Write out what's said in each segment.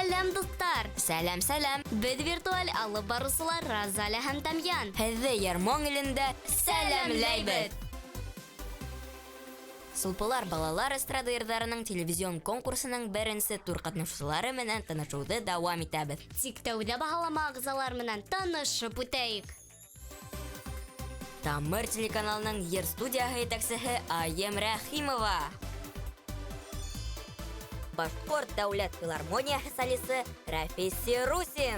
Сәләм, дуҫтар! Сәләм, сәләм! Беҙ виртуаль алып барыусылар Розалия һәм Тамьян. Һеҙҙе йыр-моң илендә сәләмләйбеҙ! Сулпылар балалар эстрада йырҙарының телевизион конкурсының беренсе тур ҡатнашыусылары менән танышыуҙы дауам итәбеҙ. Тик тәүҙә баһалама ағзалар менән танышып үтәйек. Тамыр телеканалының йыр студияһы етәксеһе Айым Рәхимова. Башҡорт дәүләт филармонияһы солисы Рәфис Сирусин.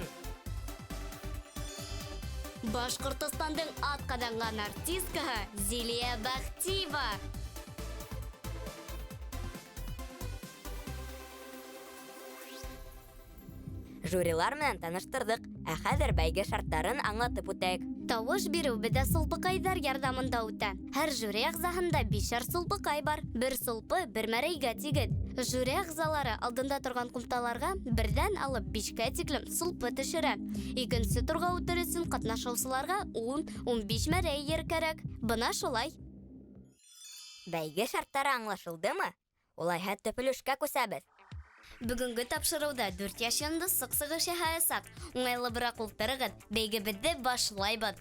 Башҡортостандың атҡаҙанған артисткаһы Зилиә Бәхтиева. Жюрилар менән таныштырҙыҡ, ә хәҙер бәйге шарттарын аңлатып үтәйек. Тауыш биреү беҙҙә сулпыҡайҙар ярҙамында үтә. Һәр жюри ағзаһында бишәр сулпыҡай бар. Бер сулпы бер мәрәйгә тигеҙ. Жюри ағзалары алдында торған ҡумталарға берҙән алып бишкә тиклем сулпы төшөрә. Икенсе турға үтер өсөн ҡатнашыусыларға 10-15 мәрәй ер кәрәк. Бына шулай. Бәйге шарттары аңлашылдымы? Улайһа төп өлөшкә күсәбеҙ. Бөгөнгө тапшырыуҙа 4 йәш йондоҙ сыҡ-сығыш яһаясаҡ. Уңайлыбыраҡ ултырығыҙ, бәйгебеҙҙе башлайбыҙ.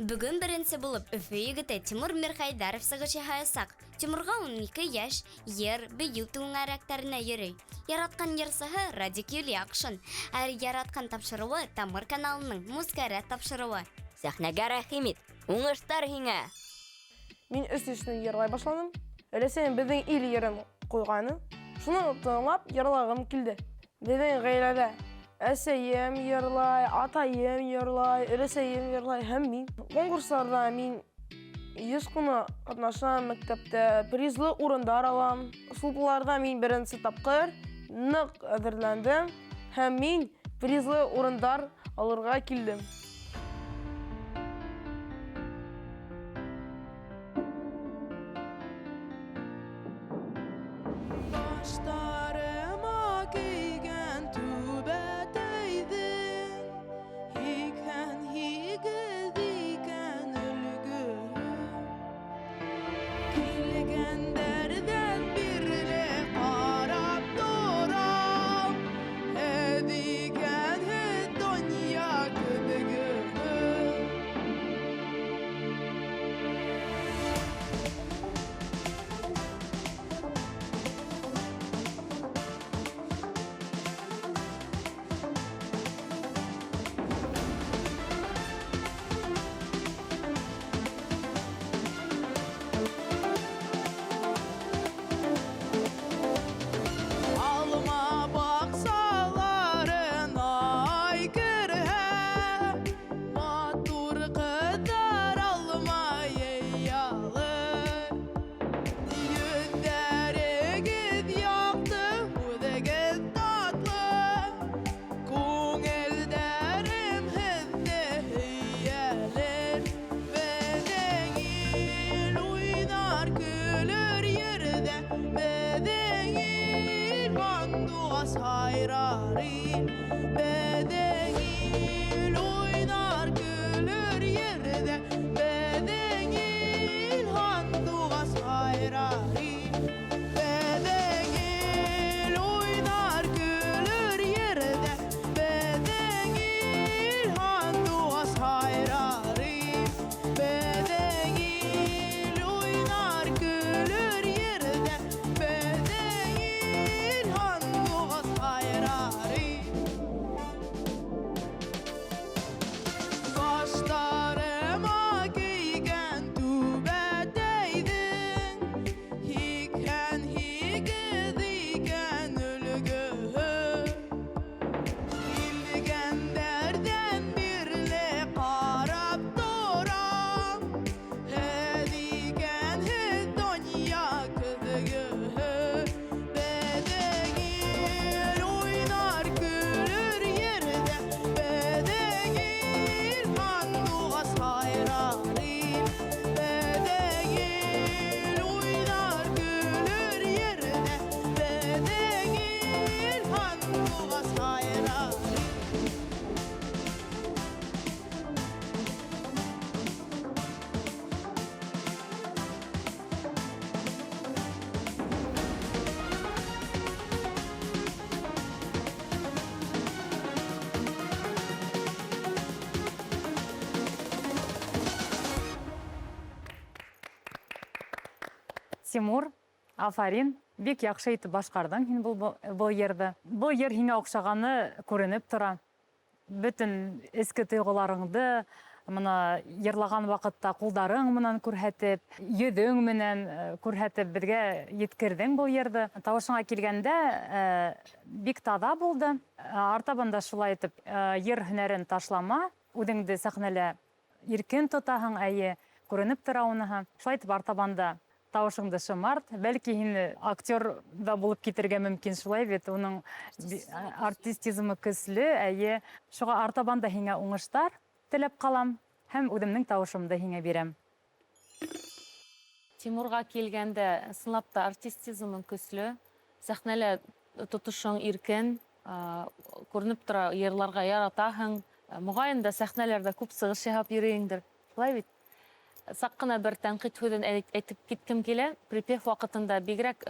Бөгөн беренсе булып Өфө егете Тимур Мирхәйҙәров сығыш яһаясаҡ. Тимурға 12 йәш, йыр, бейеү түңәрәктәренә йөрөй. Яратҡан йырсыһы Радик Юльяҡшин. Ә яратҡан тапшырыуы Тамыр каналының Музгәрә тапшырыуы. Сәхнәгә рәхим ит, уңыштар һиңә! Мин өс йәштән йырлай башланым. Өләсәйем беҙҙең ил йырын ҡуйғаны. Шуны тыңлап йырлағым килде. Беҙҙең ғаиләлә әсәйем йырлай, атайым йырлай, өләсәйем йырлай һәм мин. Конкурстарҙа мин йыш ҡына ҡатнашам, мәктәптә призлы урындар алам. Сулпыларҙа мин беренсе тапҡыр ныҡ әҙерләндем һәм мин призлы урындар алырға килдем. Баштарыма кейгән түбәтәйҙең 88 икән өлгөһө. Килгәндәрҙән бирле ҡарап торам, һеҙ икәнһеҙ донъя көҙгөһө. Алма баҡсаларын ай керһә, матур ҡыҙҙар алма йыялыр. Йөҙҙәрегеҙ яҡты, үҙегеҙ татлы, күңелдәрем һеҙҙе һөйәлер. Беҙҙең ил уйнар, көлөр ерҙә, беҙҙең ил һандуғас һайрар ил. Беҙҙең ил уйнар, көлөр ерҙә, беҙҙең ил һандуғас һайрар ил. Беҙҙең ил уйнар, көлөр ерҙә, беҙҙең ил һандуғас һайрар ил. Беҙҙең ил уйнар, көлөр ерҙә, беҙҙең ил һандуғас һайрар ил. Баштарыма кейгән түбәтәйҙең 88 икән өлгөһө. Килгәндәрҙән бирле ҡарап торам, һеҙ икәнһеҙ донъя көҙгөһө. Беҙҙең ил уйнар, көлөр ерҙә, беҙҙең ил һандуғас һайрар Тимур, афарин, бик яҡшы итеп башҡарҙың һин был йырҙы. Был йыр һиңә оҡшағаны күренеп тора. Бөтөн эске тойғоларыңды мына йырлаған ваҡытта ҡулдарың менән күрһәтеп, йөҙөң менән күрһәтеп беҙгә еткерҙең был йырҙы. Тауышыңа килгәндә бик таҙа булды. Артабан да шулай итеп йыр һөнәрен ташлама, үҙеңде сәхнәлә иркен тотаһың, әйе, күренеп тора уныһы. Шулай итеп артабан да тауышыңды шымарт, бәлки һин актер да булып китергә мөмкин, шулай бит, уның артистизмы көслө, әйе. Шуға артабан да һиңә уңыштар теләп ҡалам һәм үҙемдең тауышымды һиңә бирәм. Тимурға килгәндә, ысынлап та артистизмың көслө, сәхнәлә тотошоң иркен, күренеп тора, йырларға яратаһың. Моғайын да сәхнәләрҙә күп сығыш яһап йөрөйөңдөр, шулай бит? Саҡ ҡына бер тәнҡит һүҙен әйтеп киткем килә. Припев ваҡытында бигерәк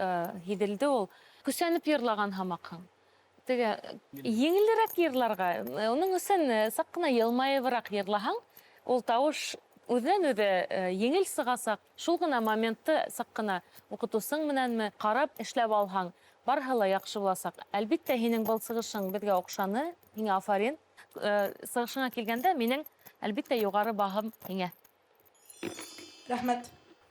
һиҙелде ул. Көсәнеп йырлаған һамаҡһың. Теге еңелерәк йырларға, уның өсөн саҡ ҡына йылмайыбыраҡ йырлаһаң, ул тауыш үҙенән үҙе еңел сығасаҡ. Шул ғына моментты саҡ ҡына уҡытыусың менәнме ҡарап эшләп алһаң, барыһы ла яҡшы буласаҡ. Әлбиттә, һинең был сығышың беҙгә оҡшаны, һиңә афарин. Сығышыңа килгәндә, минең, әлбиттә, юғары баһым һиңә. Рәхмәт.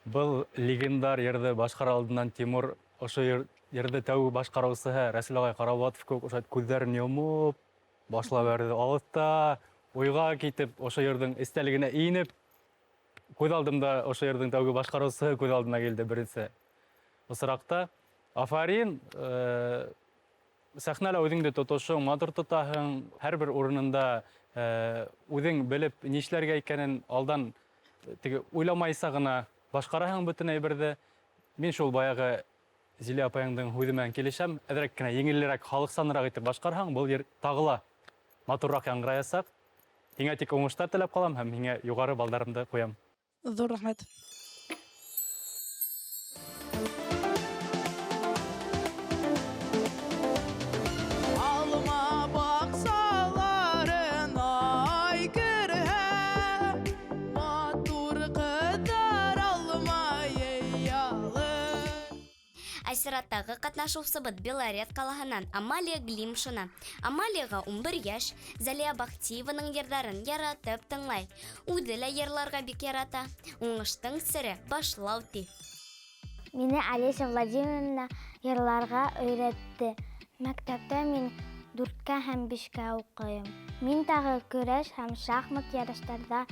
Был легендар йырҙы башҡара алдынан Тимур ошо йырҙы тәүге башҡарыусыһы Рәсүл ағай Ҡарабулатов кеүек ошо күҙҙәрен йомоп башлап бәрҙе. Алыҫта уйға китеп ошо йырҙың эстәлегенә инеп, күҙ алдымда ошо йырҙың тәүге башҡарыусыһы күҙ алдына килде беренсе осраҡта. Афарин, сәхнәлә үҙеңде тотошоң, матур тотаһың, һәр бер урынында үҙең белеп нишләргә икәнен алдан теге уйламайса ғына башҡараһың бөтөн әйберҙе. Мин шул баяғы Зилә апайыңдың һүҙе менән килешәм, әҙерәк кенә еңелерәк, халыҡсаныраҡ итеп башҡарһаң, был йыр тағы ла матурыраҡ яңғыраясаҡ. Һиңә тик уңыштар теләп ҡалам һәм һиңә юғары балдарымды ҡуям. Ҙур рәхмәт. Алма баҡсаларын ай керһә, матур ҡыҙҙар алма йыялыр. Ә сираттағы ҡатнашыусыбыҙ Белорет ҡалаһынан Амалия Глимшина. Амалияға 11 йәш, Зәлиә Бахтиеваның йырҙарын яратып тыңлай. Үҙе лә йырларға бик ярата. Уңыштың сере башлау ти. Мине Олеся Владимировна йырларға өйрәтте. Мәктәптә мин 4-кә һәм 5-кә уҡыйым. Мин тағы көрәш һәм шахмат ярыштарҙа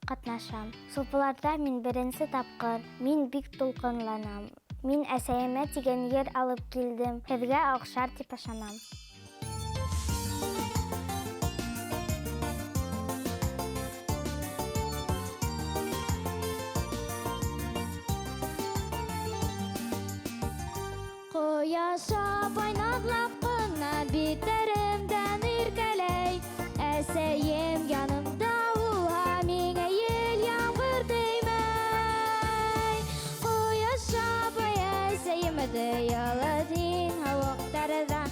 ҡатнашам. Сулпыларҙа мин беренсе тапҡыр. Мин бик тулҡынланам. Мин әсәйемә тигән йыр алып килдем. Һеҙгә оҡшар тип ышанам. Ҡояш апай наҙлап ҡына биттәремдән иркәләй. Әсәйем янымда булһа, миңә ел ямғыр теймәй. Ҡояш апай әсәйемде ялыҙ һин һауыҡтарҙа.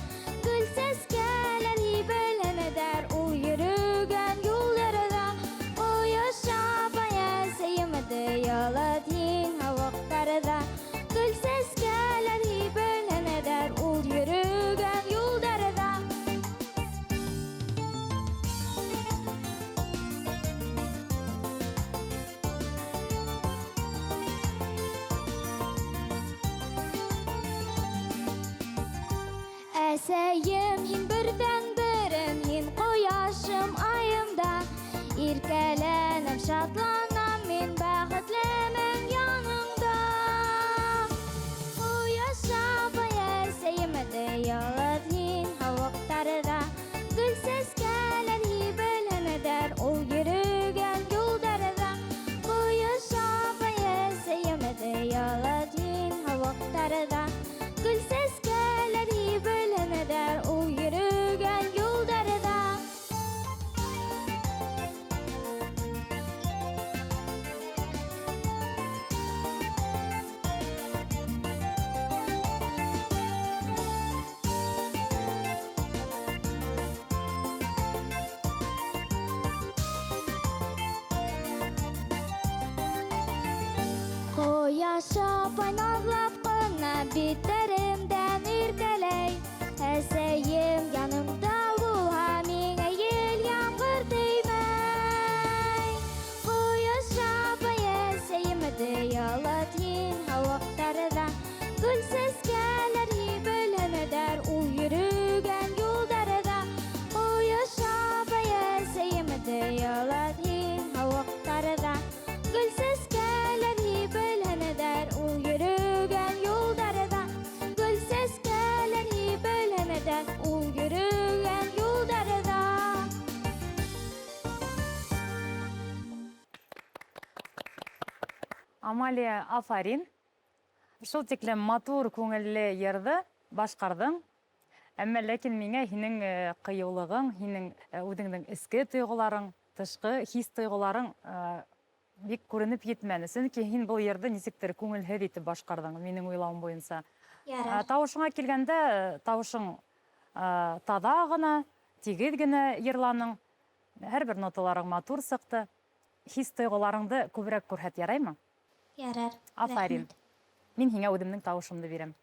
Гөл сәскәләр һибеләнәдәр ул йөрөгән юлдарҙа. Ҡояш апай әсәйемде ялыҙ һин һауыҡтарҙа. Гөл сәскәләр һибеләнәдәр ул йөрөгән юлдарҙа. Әсәйем, һин берҙән-берем, һин ҡояшым, айым да. Иркәләнәм, шатланам, мин бәхетлемен яныңда. Ҡояш апай, әсәйемде ялыҙ һин һауыҡтарҙа. Гөл сәскәләр һибеләнәдәр ул йөрөгән юлдарҙа. Ҡояш апай, әсәйемде ялыҙ һин һауыҡтарҙа. Гөл сәскәләр һибеләнәдәр ул йөрөгән юлдарҙа. Биттәремдән иркәләй. Әсәйем янымда булһа, миңә ел ямғыр теймәй. Ҡояш апай, әсәйем, оялат һин һауыҡтарҙа. Гөл сәскәләр һибелһенәдәр ул йөрөгән юлдарҙа. Ҡояш апай, әсәйем, оялат һин һауыҡтарҙа. Гөл сәскәләр һибелһенәдәр ул йөрөгән юлдарҙа. Гөл сәскәләр һибелһенәдәр ул йөрөгән юлдарҙа. Амалия, афарин. Шул тиклем матур күңелле йырҙы башҡарҙың. Әммә ләкин миңә һинең ҡыйыулығың, һинең үҙеңдең эске тойғоларың, тышҡы хис тойғоларың бик күренеп етмәне. Сөнки һин был йырҙы нисектер күңелһеҙ итеп башҡарҙың, минең уйлауым буйынса. Ярар. Тауышыңа килгәндә, тауышың таҙа ғына, тигеҙ генә йырланың. Һәр бер ноталарың матур сыҡты. Хис тойғоларыңды күберәк күрһәт, яраймы? Ярар. Афарин. Рәхмәт. Мин һиңә үҙемдең тауышымды бирәм.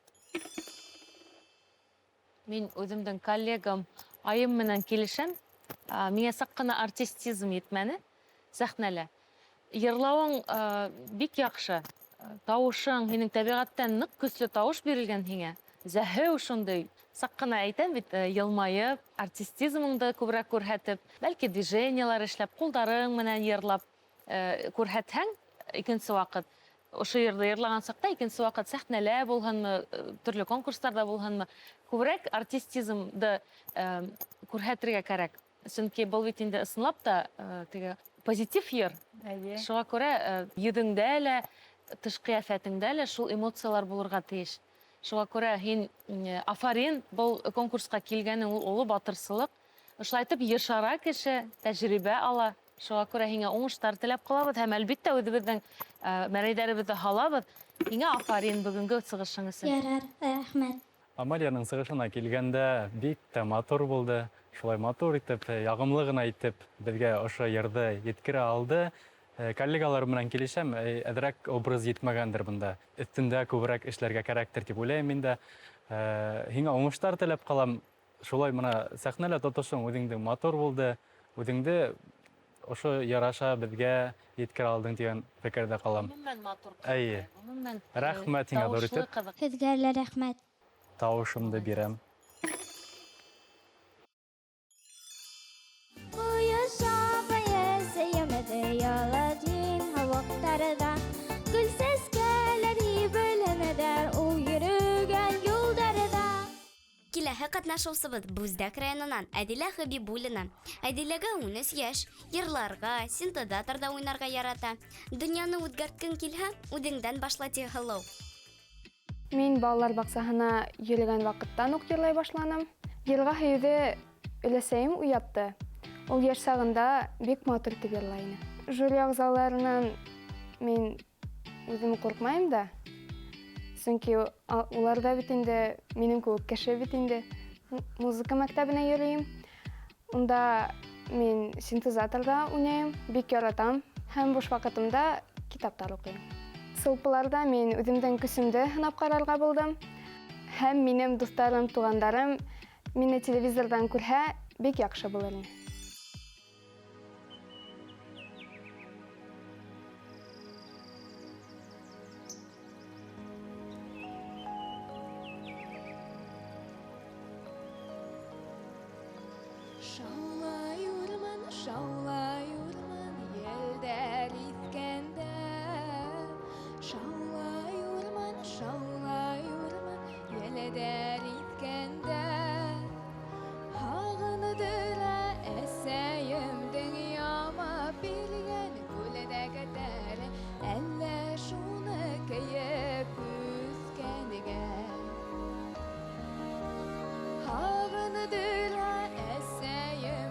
Мин үҙемдең коллегам Айым менән килешәм. Миңә саҡ ҡына артистизм етмәне сәхнәлә. Йырлауың бик яҡшы. Тауышың, һинең тәбиғәттән ныҡ көслө тауыш бирелгән һиңә. Зәһеү шундай. Саҡ ҡына әйтәм бит, йылмайып, артистизмыңды күберәк күрһәтеп, бәлки движениелар эшләп, ҡулдарың менән йырлап, күрһәтһәң, икенсе ваҡыт ошо йырҙы йырлаған саҡта икенсе ваҡыт сәхнәлә булһынмы, төрлө конкурстарҙа булһынмы, күберәк артистизмды күрһәтергә кәрәк. Сөнки был бит инде ысынлап та теге позитив йыр. Әйе. Шуға күрә йөҙөңдә лә, тыш ҡиәфәтеңдә лә шул эмоциялар булырға тейеш. Шуға күрә һин, афарин, был конкурсҡа килгәнең ул оло батырсылыҡ. Ошолай итеп йышара кеше, тәжрибә ала. Шуға күрә һиңә уңыштар теләп ҡалабыҙ һәм әлбиттә үҙебеҙҙең мәрәйҙәребеҙҙе һалабыҙ. Һиңә афарин бөгөнгө сығышың өсөн. Ярар, рәхмәт. Амалияның сығышына килгәндә бик тә матур булды. Шулай матур итеп, яғымлы ғына итеп беҙгә ошо йырҙы еткерә алды. Коллегалар менән килешәм, әҙерәк образ етмәгәндер бында. Өҫтөндә күберәк эшләргә кәрәктер тип уйлайым мин дә. Һиңә уңыштар теләп ҡалам. Шулай мына сәхнәлә тотошоң үҙеңдең матур булды. Үҙеңде ошо яраша беҙгә еткерә алдың тигән фекерҙә ҡалам. Ғөмүмән матур ҡыҙ. Әйе. Ғөмүмән, Рәхмәт һиңә ҙур тауышлы итеп. ҡыҙыҡ. Һеҙгә лә рәхмәт. Тауышымды бирәм. Ҡояш апай, әсәйем, оялат һин һауыҡтарҙа. Гөл сәскәләр һибелһенәдәр ул йөрөгән юлдарҙа. Киләһе ҡатнашыусыбыҙ Бүздәк районынан Әҙилә Хәбибуллина. Әҙиләгә 13 йәш, йырларға, синтезаторҙа уйнарға ярата. Донъяны үҙгәрткең килһә, үҙеңдән башла, ти һылыу. Мин балалар баҡсаһына йөрөгән ваҡыттан уҡ йырлай башланым. Йырға һөйөүҙе өләсәйем уятты. Ул йәш сағында бик матур итеп йырлай ине. Жюри ағзаларынан мин үҙем ҡурҡмайым да. Сөнки улар да бит инде минең кеүек кеше бит инде. Музыка мәктәбенә йөрөйөм. Унда мин синтезаторҙа уйнайым, бик яратам һәм буш ваҡытымда китаптар уҡыйым. Сылпыларҙа мин үҙемдең көсөмдө һынап ҡарарға булдым. Һәм минең дуҫтарым, туғандарым мине телевизорҙан күрһә, бик яҡшы булыр ине. Шаулай урман, шаулай урман, елдәр иҫкәндә. Шаулай урман, шаулай урман, елдәр иҫкәндә. Һағындыра әсәйемдең ямап биргән күлдәктәре, әллә шуны кейеп үҫкәнгә. Һағындыра әсәйемдең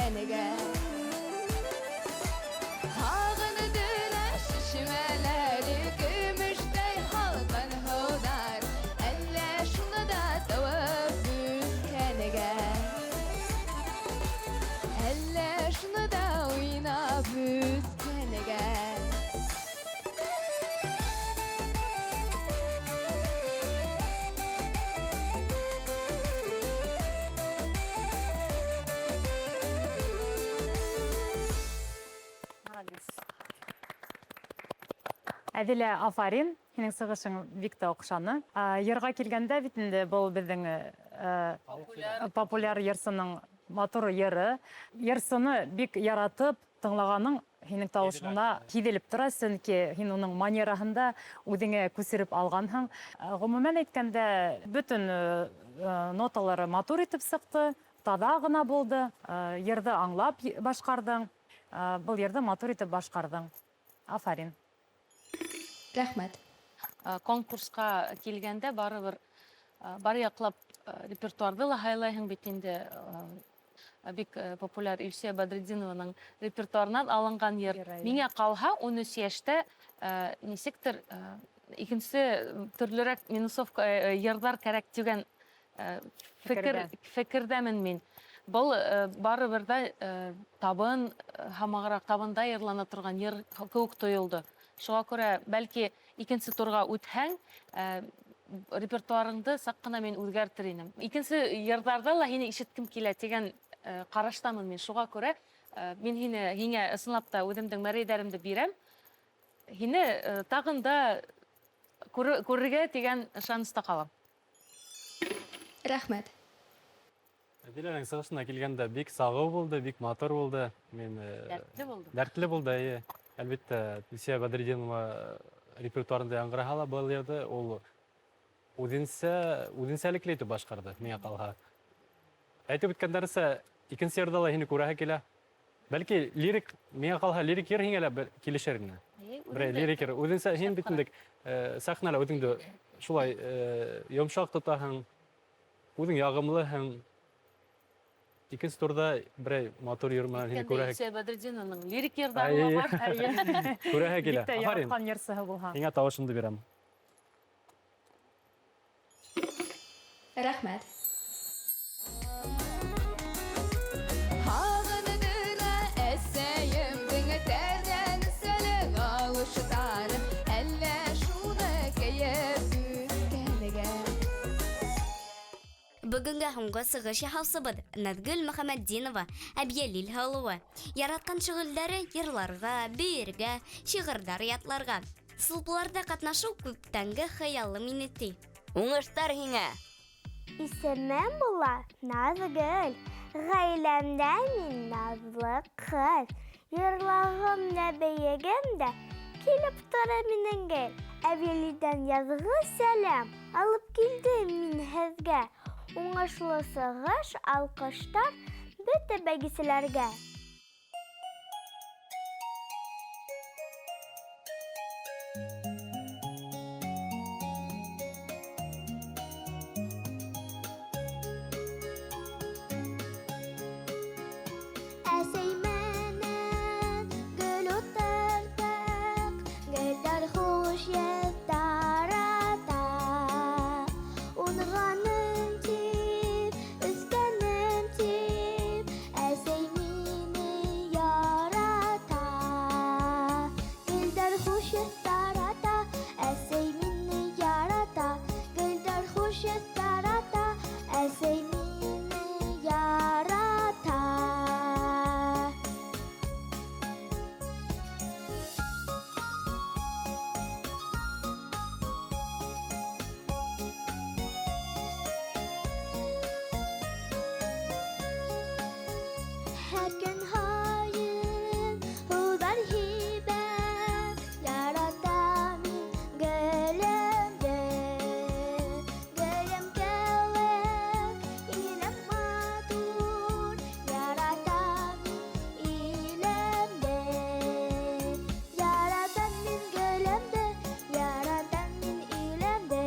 үскәнгә. Һағындыра шишмәләре, көмөштәй һалҡын һыуҙар, әллә шуны да тыуып үҫкәнгә. Әллә шуны да уйнап үҫкәнгә. Әҙилә, афарин, һинең сығышың бик тә оҡшаны. Йырға килгәндә бит инде был беҙҙең популяр йырсының матур йыры. Йырсыны бик яратып тыңлағаның һинең тауышыңда һиҙелеп тора, сөнки һин уның манераһында үҙеңә күсереп алғанһың. Ғөмүмән әйткәндә, бөтөн ноталары матур итеп сыҡты, таҙа ғына булды, йырҙы аңлап башҡарҙың, был йырҙы матур итеп башҡарҙың. Афарин. Рәхмәт. Конкурсҡа килгәндә барыбер бар яҡлап репертуарҙы ла һайлайһың бит инде. Бик популяр Илсөйә Бәдретдинованың репертуарынан алынған йыр. Миңә ҡалһа, 13 йәштә нисектер икенсе төрлөрәк минусовка йырҙар кәрәк тигән фекерҙәмен мин. Был барыбер ҙә табын һамағыраҡ табында йырлана торған йыр кеүек тойолдо. Шуға күрә, бәлки икенсе турға үтһәң, репертуарыңды саҡ ҡына мин үҙгәртер инем. Икенсе йырҙарҙа ла һине ишеткем килә тигән ҡараштамын мин. Шуға күрә, мин һиңә ысынлап та үҙемдең мәрәйҙәремде бирәм. Һине тағын да күрергә тигән ышаныста ҡалам. Рәхмәт. Әҙиләнең сығышына килгәндә бик сағыу булды, бик матур булды. Мин Дәртле булды. Дәртле булды, эйе. Әлбиттә, Илсөйә Бәдретдинова репертуарында яңғыраһа ла был йырҙы ул үҙенсәлекле итеп башҡарҙы, миңә ҡалһа. Әйтеп үткәндәрсә, икенсе йырҙа ла һине күрәһе килә. Бәлки лирик, миңә ҡалһа, лирик йыр һиңә лә бер килешер ине. Эйе, Берәй үҙеңде лирик йыр. Үҙенсә һин шәп бит инде, сәхнәлә үҙеңде шулай йомшаҡ тотаһың, үҙең яғымлыһың. Икенсе турҙа берәй матур йыр менән һине Әйткәндәй, күрәһе Илсөйә Бәдретдинованың лирик йырҙары ла Әйе. бар. Әйе. Күрәһе килә. Бик тә Афарин. яратҡан йырсыһы булһа. Һиңә тауышымды бирәм. Рәхмәт. Һағындыра әсәйемдең тәрән сәлең алыштары, әллә шуны кейеп үҫкәнгә. Бөгөнгә һуңғы сығыш яһаусыбыҙ Наҙгөл Мөхәмәтдинова, Әбйәлил һылыуы. Яратҡан шөғөлдәре йырларға, бейергә, шиғырҙар ятларға. Сулпыларҙа ҡатнашыу күптәнге хыялым ине ти. Уңыштар һиңә! Исемем була Наҙгөл. Ғаиләмдә мин наҙлы ҡыҙ. Йырлағым да, бейегем дә килеп тора минең гел. Әбйәлилдән яҙғы сәләм алып килдем мин һеҙгә. Уңышлы сығыш, алҡыштар бөтә бәйгеселәргә. Әсәй менән гөл ултырттыҡ, гөлдәр хуш еҫ тарата. Уңғаным тип, үҫкәнем тип, әсәй мине ярата. Гөлдәр хуш еҫ тарата, әсәй мине ярата. Гөлдәр хуш еҫ тарата, әсәй мине ярата. Һәр көн һайын һыуҙар һибә, яратам мин гөлөмдө. Гөлөм кеүек илем матур, яратам мин илемде. Яратам мин гөлөмдө, яратам мин илемде,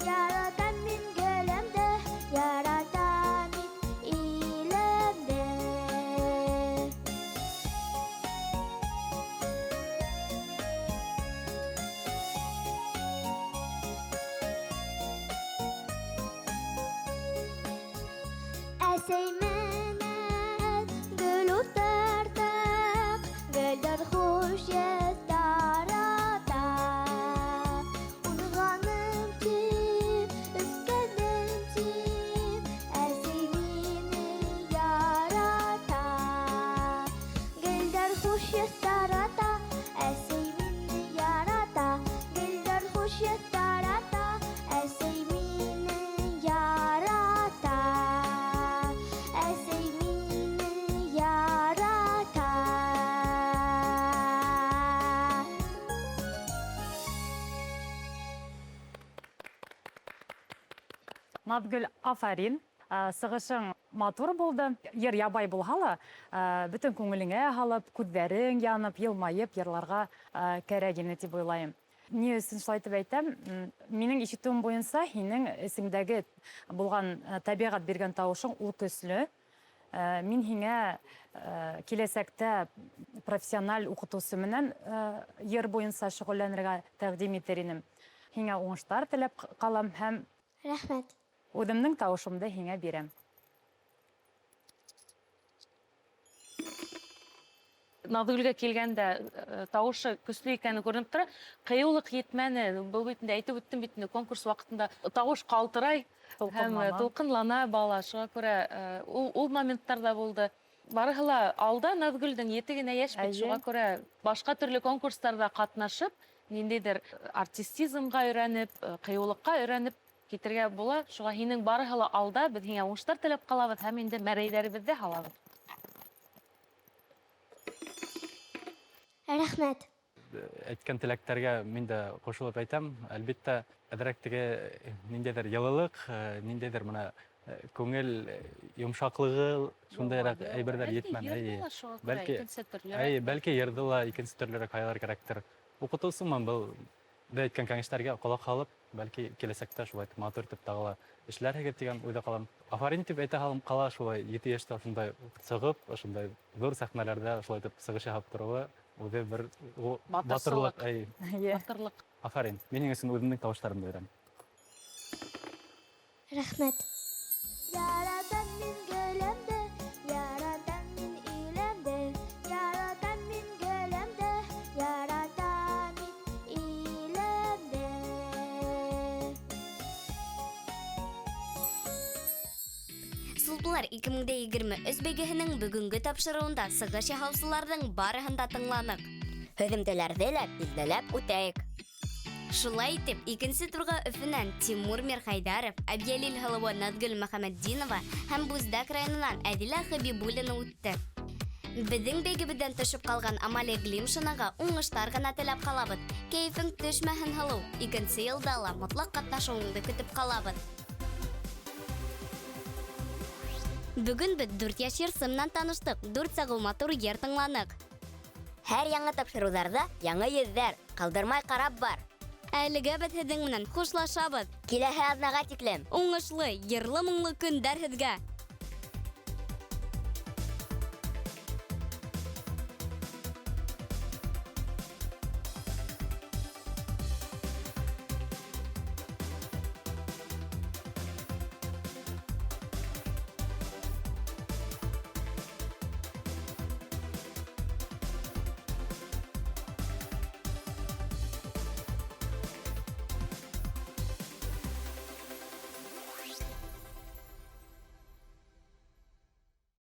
яратам мин гөлөмдө, яратам мин илемде. Наҙгөл, афарин. Сығышың матур булды. Йыр ябай булһа ла, бөтөн күңелеңә һалып, күҙҙәрең янып, йылмайып йырларға кәрәк ине тип уйлайым. Ни өсөн шулай итеп әйтәм? Минең ишетеүем буйынса, һинең эсеңдәге булған тәбиғәт биргән тауышың ул көслө. Мин һиңә киләсәктә профессиональ уҡытыусы менән йыр буйынса шөғөлләнергә тәҡдим итер инем. Һиңә уңыштар теләп ҡалам һәм Рәхмәт. Үҙемдең тауышымды һиңә бирәм. Наҙгөлгә килгәндә, тауышы көслө икәне күренеп тора. Ҡыйыулыҡ етмәне. Был бит инде әйтеп үттем бит инде, конкурс ваҡытында тауыш ҡалтырай һәм Тулҡынлана. тулҡынлана бала. Шуға күрә ул моменттар ҙа булды. Барыһы ла алда Наҙгөлдөң ете генә йәш бит. Шуға күрә башҡа төрлө конкурстарҙа ҡатнашып, ниндәйҙер артистизмға өйрәнеп, ҡыйыулыҡҡа өйрәнеп китергә була. Шуға һинең барыһы ла алда, беҙ һиңә уңыштар теләп ҡалабыҙ һәм инде мәрәйҙәребеҙҙе һалабыҙ. Рәхмәт. Әйткән теләктәргә мин дә ҡушылып әйтәм. Әлбиттә, әҙерәк теге ниндәйҙер йылылыҡ, ниндәйҙер мына күңел йомшаҡлығы, шундайыраҡ әйберҙәр етмәне. Бәлки Эйе. йырҙы ла шуға күрә Бәлки, икенсе төрлөрәк. Эйе, бәлки йырҙы ла икенсе төрлөрәк һайлар кәрәктер. Уҡытыусымын был беҙ әйткән кәңәштәргә ҡолаҡ һалып, бәлки киләсәктә шулай итеп матур итеп тағы ла эшләрһегеҙ тигән уйҙа ҡалам. Афарин тип әйтә һалым ҡала, шулай 7 йәштә ошондай сығып, ошондай ҙур сәхнәләрҙә шулай итеп сығыш яһап тороуы үҙе бер Батырсылыҡ. батырлыҡ, әй. Батырлыҡ. Афарин. Минең өсөн үҙемдең тауыштарымды бирәм. Рәхмәт. Яратам мин гөлөмдө, яратам мин илемде, яратам мин гөлөмдө, яратам мин илемде. Сулпылар ике мең дә егерме өс бәйгеһенең бөгөнгө тапшырыуында сығыш яһаусыларҙың барыһын да тыңланыҡ. Һөҙөмтәләрҙе лә билдәләп үтәйек. Шулай итеп, икенсе турға Өфөнән Тимур Мирхайдаров, Әбйәлил һылыуы Наҙгөл Мөхәмәтдинова һәм Буздак районынан Әҙилә Хәбибуллина үтте. Беҙҙең бәйгебеҙҙән төшөп ҡалған Амалия Глимшинаға уңыштар ғына теләп ҡалабыҙ. Кәйефең төшмәһен, һылыу. Икенсе йылда ла мотлаҡ ҡатнашыуыңды көтөп ҡалабыҙ. Бөгөн беҙ дүрт йәш йырсы менән таныштыҡ, дүрт сағыу матур йыр тыңланыҡ. Һәр яңы тапшырыуҙарҙа яңы йөҙҙәр, ҡалдырмай ҡарап бар. Әлегә беҙ һеҙҙең менән хушлашабыҙ. Киләһе аҙнаға тиклем. Уңышлы, йырлы-моңло көндәр һеҙгә.